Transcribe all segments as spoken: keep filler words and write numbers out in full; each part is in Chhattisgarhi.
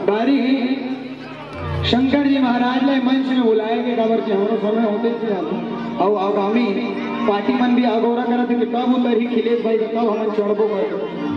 बारी शंकर जी महाराज ला मंच में बुलाए के, काबर के हमरो समय होते थे अब। अउ आगामी पार्टी मन भी अगोरा करत हे कि कब उतरही खिलेश भाई, कब हमन चढ़बो कर।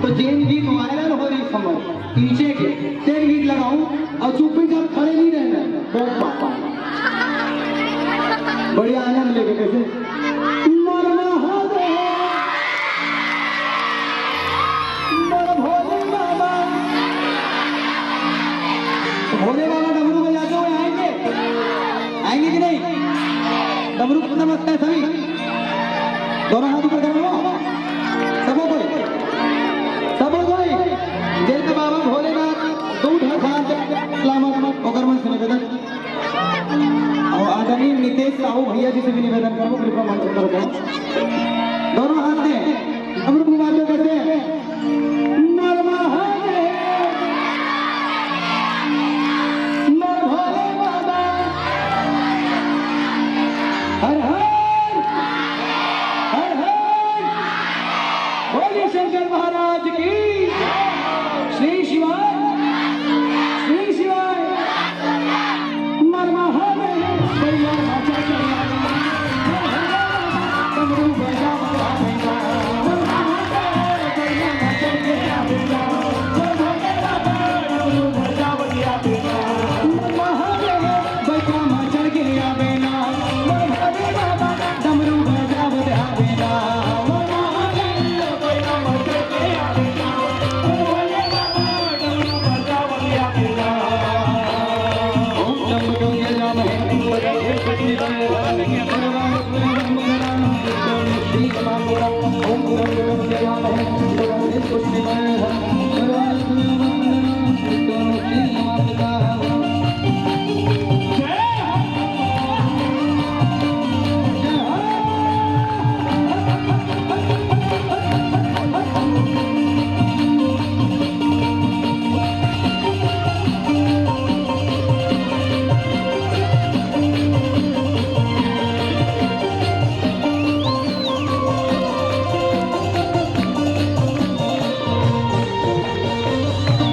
तो जेन गीत वायरल हो रही समझ पीछे के, तेन गीत लगाऊं अउ चुप्पी जब खड़े नहीं रहना। बहुत बात। बढ़िया आनंद लेके कैसे मोर महादेव, मोर भोले बाबा। तो भोले बाबा डमरू बजाते हुए आएंगे, आएंगे कि नहीं? डमरू कितना बजता है सभी? दोनों हाथ ऊपर कर लो। सबो कोई, सबो कोई, जय बाबा भोलेनाथ, दू ढाल हाथ सलामत, ओकर मन से निवेदन। अउ आदरणीय नितेश साहू भैया जी से भी निवेदन करबो, कृपा मंच पर हो। दोनों हाथ में डमरू घुमाते कैसे? नर महादेव, नर भोले बाबा, हर हर, हर हर, बोलिए शंकर महाराज की। श्री शिवाय, श्री शिवाय।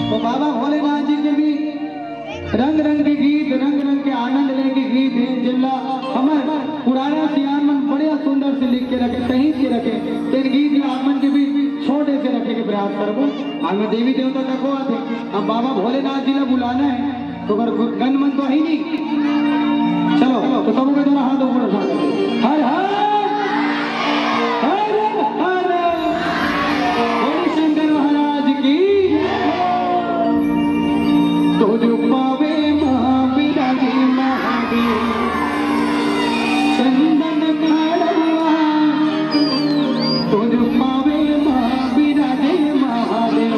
तो बाबा भोलेनाथ जी के भी रंग रंग के गीत, रंग रंग के आनंद लेके गीत हे, जेला हमर पुराना सियान मन बढ़िया सुंदर से लिख के रखे, सहेज के रखे। तेन गीत ला आप मन के बीच छोटे से रखे के प्रयास करबो। आमे देवी देवता तको आथे, अब बाबा भोलेनाथ जी ला बुलाना हे, तो अगर गन मन तो है ही नहीं। चलो, तो सबो के दोनों हाथ ऊपर उठा के, हर हर, हर हर, बोले शंकर महाराज की। तो जो पावे माँ बिराजे महादेव, चंदन खड़वा। तो जो पावे माँ बिराजे महादेव,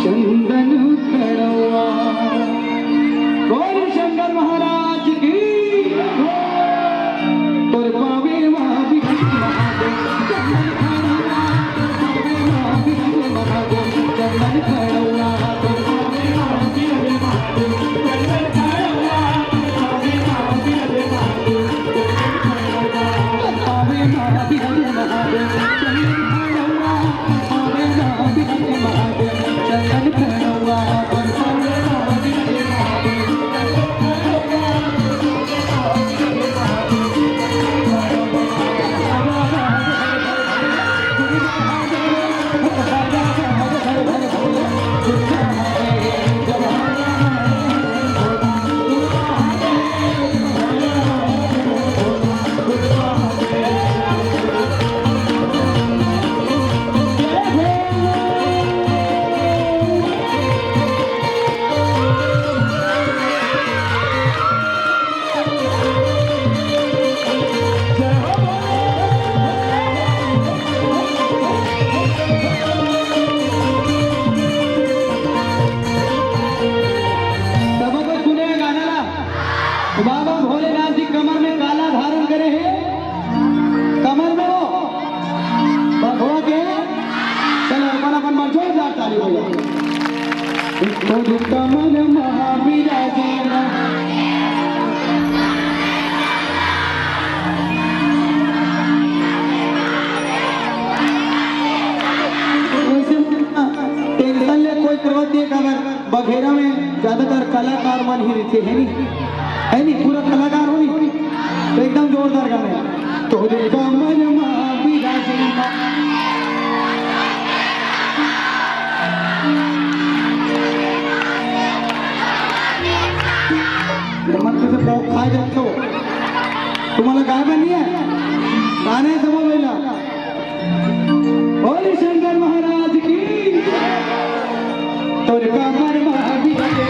चंदन खड़वा। बोल शंकर महाराज की। तोर पावे माँ बिराजे महादेव, चंदन खड़वा। तोर पावे माँ बिराजे महादेव, चंदन खड़वा। सबो कोई सुने हे गाना ला। बाबा भोलेनाथ जी कमर में काला धारण करे हे, कमर में वो बघवा के। चलो, अपन अपन मन जोरदार ताली बजाओ। तो जो कमर महावीरा जी ना। वैसे टेंशन ले कोई जरूरत नहीं, काबर बघेरा में कलाकार मन ही रहिथे, है नी? है नी? पूरा कलाकार हो नी? तो एकदम जोरदार गाना हे। तोरे कमर मा बिराजे मा। मन कइसे बौखा जाथे हो। तुम्हाला गाय बनी है? गाणे समोर वेला। बोल शंकर महाराज की। तोर कमर मा बिराजे।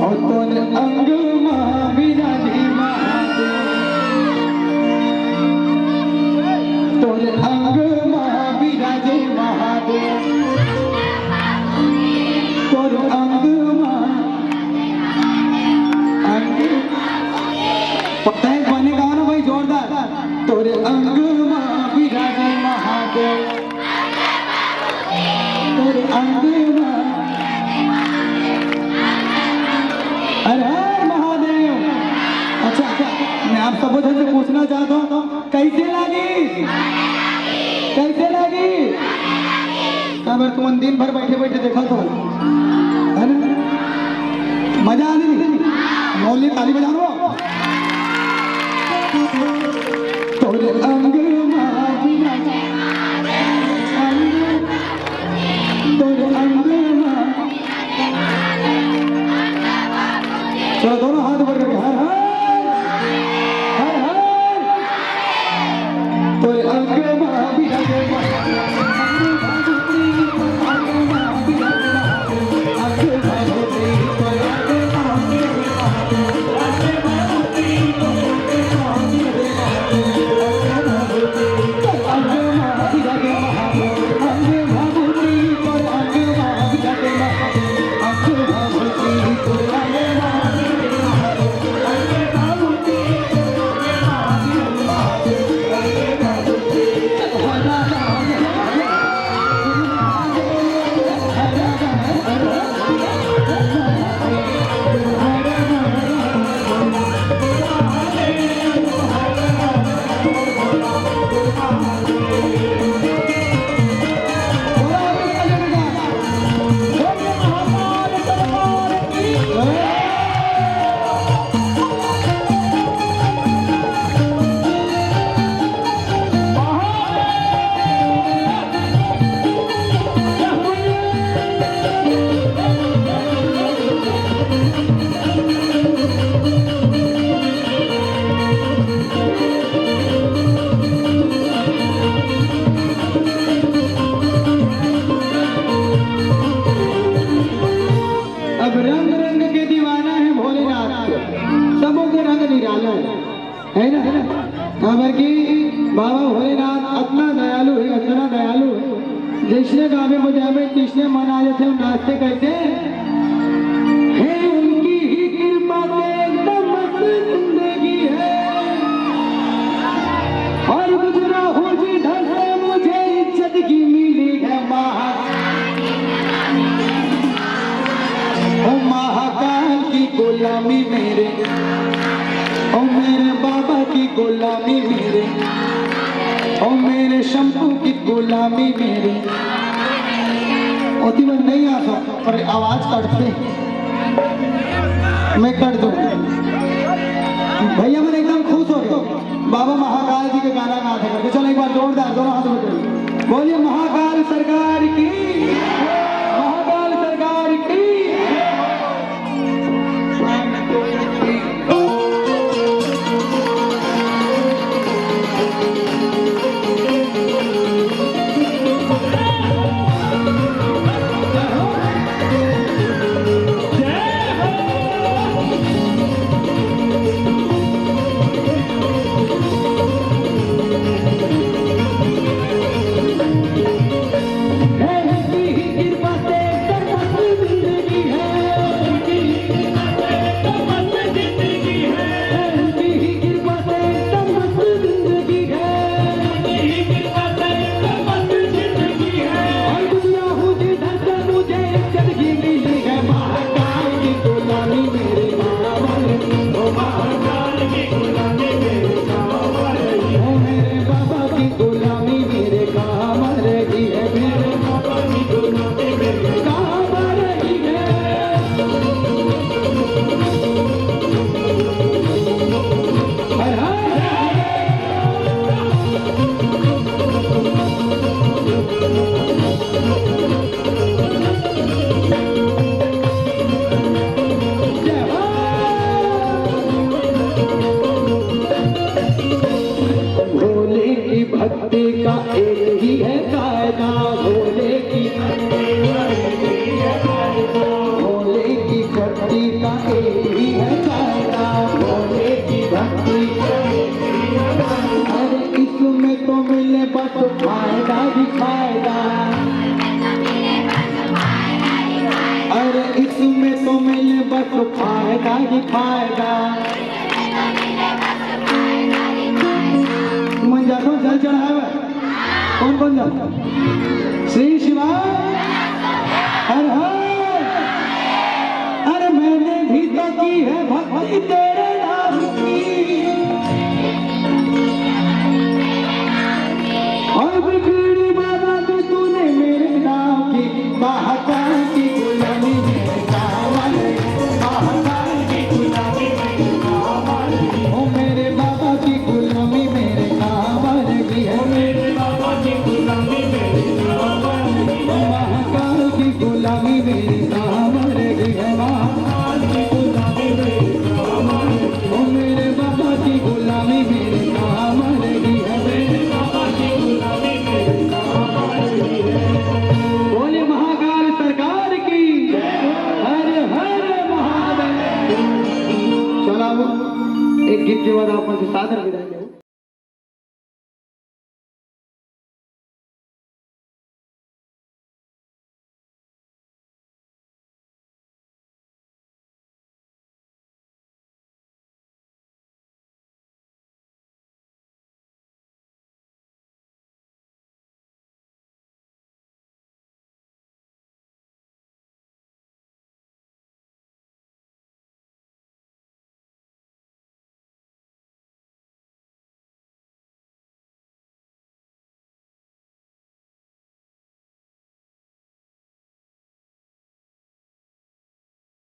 ओ तोर अंग मा बिराजे महादेव, तोर अंग मा बिराजे महादेव, तोर अंग मा, अंग, पता है गाने गाओ ना भाई जोरदार। तोर अंग मा बिराजे महादेव, तोर अंग मा। हर हर महादेव। अच्छा, अच्छा, मैं आप सबो झन से पूछना चाहता हूँ, कैसे लगी? कैसे लगी? काबर तुमन दिन भर बैठे बैठे देखत हो, है ना? मजा आ गई। मौली ताली बजा लो। तोर अंग मा बिराजे, तोर अंग मा। चलो दोनों हाथ ऊपर करके हर हर, हर हर। तोर अंग मा बिराजे, अब रंग रंग के दीवाना है भोलेनाथ के, सबो के रंग निराला है, है ना? काबर कि बाबा भोलेनाथ अतना दयालु है, अतना दयालु है, जइसने गावे बजावे तइसने मन आ जाथे अउ नाचथे। कइसे? हे उनकी ही कृपा से एकदम मस्त जिंदगी है। और गुजरा हूँ जिधर से मुझे इज्जत की मिली है महा-, ओ महाकाल की गुलामी मेरे, ओ मेरे बाबा की गुलामी मेरे, ओ मेरे शंभू की गुलामी मेरे। ओती बर नहीं आ सकता, पर आवाज कटथे। मैं कट दूं। भैया मन एकदम खुश हो गए, बाबा महाकाल जी के गाना गात हे करके। चलो एक बार जोरदार दोनों हाथ उठे, बोलिए महाकाल सरकार की, महाकाल सरकार की। का एक ही है कायदा, भोले की, भोले की शक्ति का एक ही है कायदा, भोले की भक्ति का एक ही है कायदा। अरे इसमें तो मिले बस फायदा ही फायदा। अरे इसमें तो मिले बस फायदा ही फायदा। मन जातो जल चढ़ावे। कौन कौन जाता? श्री शिवाय। हर हर। अरे मैंने भी तो की है भक्ति तेरे नाम की। और बिगड़ी बाबा तो तूने मेरे नाम की। महाकाल की गुलामी मेरे काम आ गई। महाकाल की गुलामी मेरे काम आ गई। ओ मेरे बाबा की गुलामी मेरे काम आ गई है। मेरे बाबा की गुलामी मेरे काम आ गई। महाकाल की गुलामी मेरे काम आ गई है। महाकाल की गुलामी मेरे काम आ गई। ओ मेरे बाबा की गुलामी मेरे काम आ गई है। मेरे बाबा की गुलामी मेरे काम आ गई है। बोले महाकाल सरकार की। हर हर महादेव। चलो, एक गीत के बाद आप मन से सादर विदाई लेंगे।